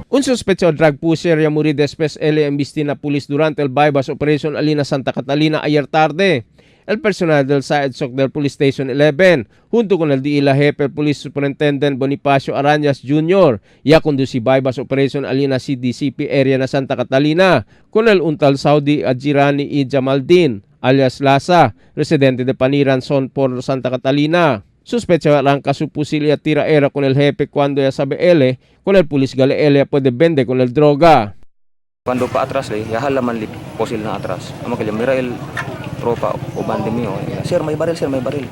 Un sospechoso drug pusher ya muri después L embisti na pulis durante el bypass operation Alina Santa Catalina ayer tarde. El personal del SAEDSOC del Police Station 11, junto con el DILA jefe Police Superintendent Bonifacio Arañas Jr., ya conduci bypass operation Alina CDCP area na Santa Catalina, con el untal Saudi Ajirani y Jamaldin, alias Lasa, residente de Paniran, Son por Santa Catalina. Sospecha arranca su fusil y tira era con el jefe cuando ya sabe L, con el pulis gale L puede vende con el droga. Cuando pa atras le, yahala man li posil na atras. Amo kaya mira el tropa o bande mio. Sir, may baril, sir, may baril.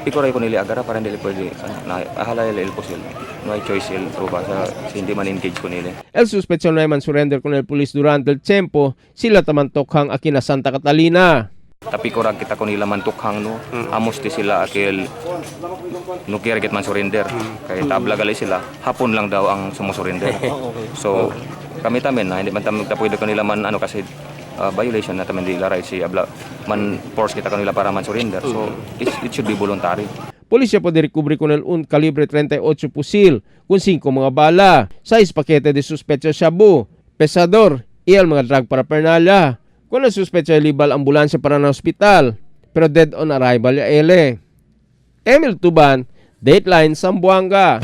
Iko ray ko nili agara para hindi pwede ano, na ahala el posil. No hay choice el tropa sa si hindi man engage ko nili. El sospechoso no man surrender con el pulis durante el tiempo, sila tamantokhang aki na Santa Catalina. Tapi kurang kita ko nila man tukhang no. Amos ti sila akil no quiere get man surrender. Kaya tabla gali sila, hapon lang daw ang sumusurrender. So kami tamen na hindi man tamen pwede kanila man ano kasi violation na tamen di ila right si abla man force kita kanila para man surrender. So it should be voluntary. Polisya puede recubrir con el un calibre 38 fusil con 5 mga bala, 6 paquete de sospecho shabu, pesador y el mga drug paraphernalia. Con el sospecho libal ambulansya para na hospital, pero dead on arrival ya ele. Emil Tuban, Dateline Zamboanga.